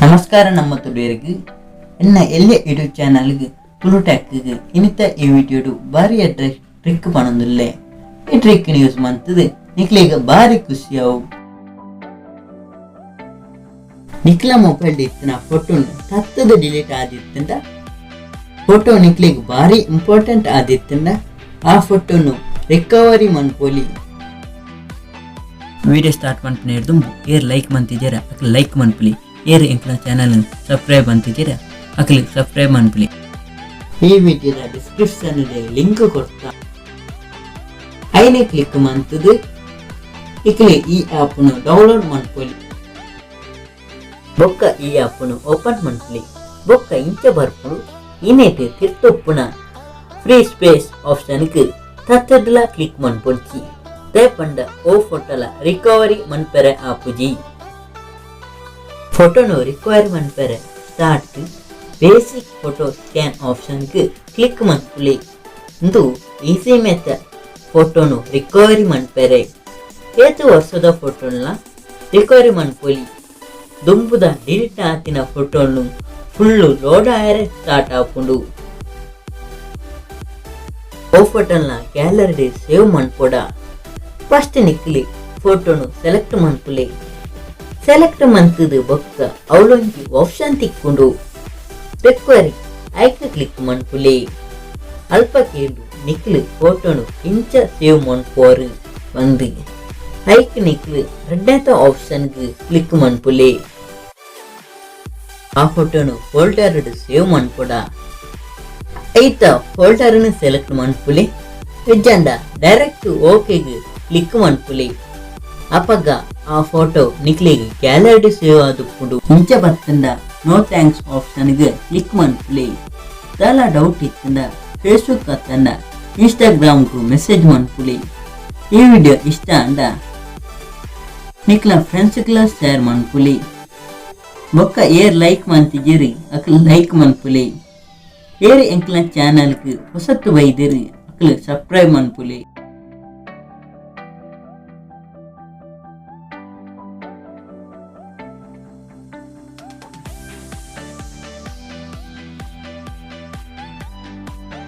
ನಮಸ್ಕಾರ ನಮ್ಮ ತುಳುವೆರೆಗ್ ಎನ್ನ ಎಲ್ಯ ಯೂಟ್ಯೂಬ್ ಚಾನಲ್ಗ್ ತುಳು ಟ್ಯಾಕ್ಗ್ ಇನಿತ ಈ ವಿಡಿಯೋಡು ಬಾರಿ ಎಡ್ಡೆ ಟ್ರಿಕ್ ಪನೊಂದುಲ್ಲೆ. ಈ ಟ್ರಿಕ್ ಯೂಸ್ ಮಂತುದು ನಿಕ್ಲೆಗ್ ಬಾರಿ ಖುಷಿಯಾವು. ನಿಕ್ಲ ಮೊಬೈಲ್ ಇತ್ತಿನ ಫೋಟೋನು ತತ್ತದ ಡಿಲೀಟ್ ಆದಿತ್ತಂಡ, ಫೋಟೋ ನಿಕ್ಲೆಗ್ ಬಾರಿ ಇಂಪಾರ್ಟೆಂಟ್ ಆದಿತ್ತಂಡ ಆ ಫೋಟೋನು ರಿಕವರಿ ಮನ್ಪೊಲಿ. ವಿಡಿಯೋ ಸ್ಟಾರ್ಟ್ ಮನ್ಪುನ ದುಂಬು ಏರ್ ಲೈಕ್ ಮಂತಿದ್ದೀರ ಅಕ್ಲು ಲೈಕ್ ಮನ್ಪುಲಿ, ಏರ್ ಎಂಕ್ಲ ಚಾನಲ್ ಸಬ್ಸ್ಕ್ರೈಬ್ ಅಂತಿದ್ದೀರ ಅಕ್ಲು ಸಬ್ಸ್ಕ್ರೈಬ್ ಮನ್ಪುಲಿ. ಈ ವಿಡಿಯೋದ ಡಿಸ್ಕ್ರಿಪ್ಷನ್ ಲಿಂಕ್ ಕೊಡ್ತಾ, ಐನೆ ಕ್ಲಿಕ್ ಮಂತದು ಇಕ್ಲೆ ಈ ಆ್ಯಪ್ನು ಡೌನ್ಲೋಡ್ ಮನ್ಪೊಲಿ. ಬೊಕ್ಕ ಈ ಆ್ಯಪ್ನು ಓಪನ್ ಮನ್ಪುಲಿ. ಬೊಕ್ಕ ಇಂಚ ಬರ್ಪುಂಡು. ಇನೇಟ್ ತಿರ್ತೊಪ್ಪುನ ಫ್ರೀ ಸ್ಪೇಸ್ ಆಪ್ಷನ್ಗೆ ತತ್ತದಲ ಕ್ಲಿಕ್ ಮನ್ಪೊಡ್ಚಿ. ಪಂಡ ಓ ಫೋಟೋಲ ರಿಕವರಿ ಮನ್ಪೆರೆ ಆಪುಜಿ. ಫೋಟೋನು ರಿಕವರಿ ಮನ್ಪೆರೆ start basic photo scan ಆಪ್ಷನ್ಗೆ click ಮನ್ಪುಲಿ. ಇಂದು ಈಸಿ ಮೆಥಡ್ ಫೋಟೋನು ರಿಕವರಿ ಮನ್ಪೆರೆ. ಏತು ವರ್ಷದ ಫೋಟೋನ ರಿಕವರಿ ಮನ್ಪೊಲಿ. ದುಂಬುದ ಡಿಲೀಟ್ ಆತಿನ ಫೋಟೋನು ಫುಲ್ಲು ಲೋಡ್ ಆಯರೆ ಸ್ಟಾರ್ಟ್ ಆಪುಂಡು. ಓ ಫೋಟೋನ ಗ್ಯಾಲರಿ ಸೇವ್ ಮನ್ಪೊಡ. ಫಸ್ಟ್ ನಿಕ್ಲಿ ಫೋಟೋನು ಸೆಲೆಕ್ಟ್ ಮನ್ಪುಲೆ. ಸೆಲೆಕ್ಟ್ ಮಂತದು ಬೊಕ್ಕ ಅವಲೊಂಜಿ ಆಪ್ಷನ್ ತಿಕ್ಕುಂಡು, ರಿಕವರಿ. ಐಕ್ ಕ್ಲಿಕ್ ಮನ್ಪುಲೆ. ಅಲ್ಪ ಕೇಂಡು ನಿಕ್ಲು ಫೋಟೋನು ಇಂಚ ಸೇವ್ ಮನ್ಪೋರು ಬಂದು. ಐಕ್ ನಿಕ್ಲು ರಡ್ಡೇತ ಆಪ್ಷನ್ಗೆ ಕ್ಲಿಕ್ ಮನ್ಪುಲೆ. ಆ ಫೋಟೋನು ಫೋಲ್ಡರ್ ಸೇವ್ ಮನ್ಪೊಡ. ಐತ ಫೋಲ್ಡರ್ನು ಸೆಲೆಕ್ಟ್ ಮನ್ಪುಲೆ, ಇಜ್ಜಂಡ ಡೈರೆಕ್ಟ್ ಓಕೆಗೆ ಕ್ಲಿಕ್ ಮನ್ಪುಲೆ. ಅಪಗ ಆ ಫೋಟೋ ನಿಕ್ಲಿಗೆ ಗ್ಯಾಲರಿ ಸೇವ್ ಆದುಪ್ಪುಂಡು. ಇಂಚ ಬತ್ತಂಡ ನೋ thanks ಆಪ್ಷನ್ಗೆ click ಮನ್ಪುಲೆ. ದಾಲ ಡೌಟ್ ಇತ್ತಂಡ ಫೇಸ್ಬುಕ್ ಅತ್ತಂಡ ಇನ್ಸ್ಟಾಗ್ರಾಮ್ಗೂ ಮೆಸೇಜ್ ಮನ್ಪುಲೆ. ಈ ವಿಡಿಯೋ ಇಷ್ಟ ಅಂಡ ನಿಕ್ಲ ಫ್ರೆಂಡ್ಸ್ಗ್ಲ ಶೇರ್ ಮನ್ಪುಲೆ. ಬೊಕ್ಕ ಏರ್ ಲೈಕ್ ಮಂತಿಜಿರಿ ಅಕ್ಲು ಲೈಕ್ ಮನ್ಪುಲೆ. ಏರ್ ಎಂಕ್ಲ ಚಾನಲ್ಗೆ ಹೊಸತ್ತು ಬೈದಿರಿ ಅಕ್ಲು ಸಬ್ಸ್ಕ್ರೈಬ್ ಮನ್ಪುಲೆ.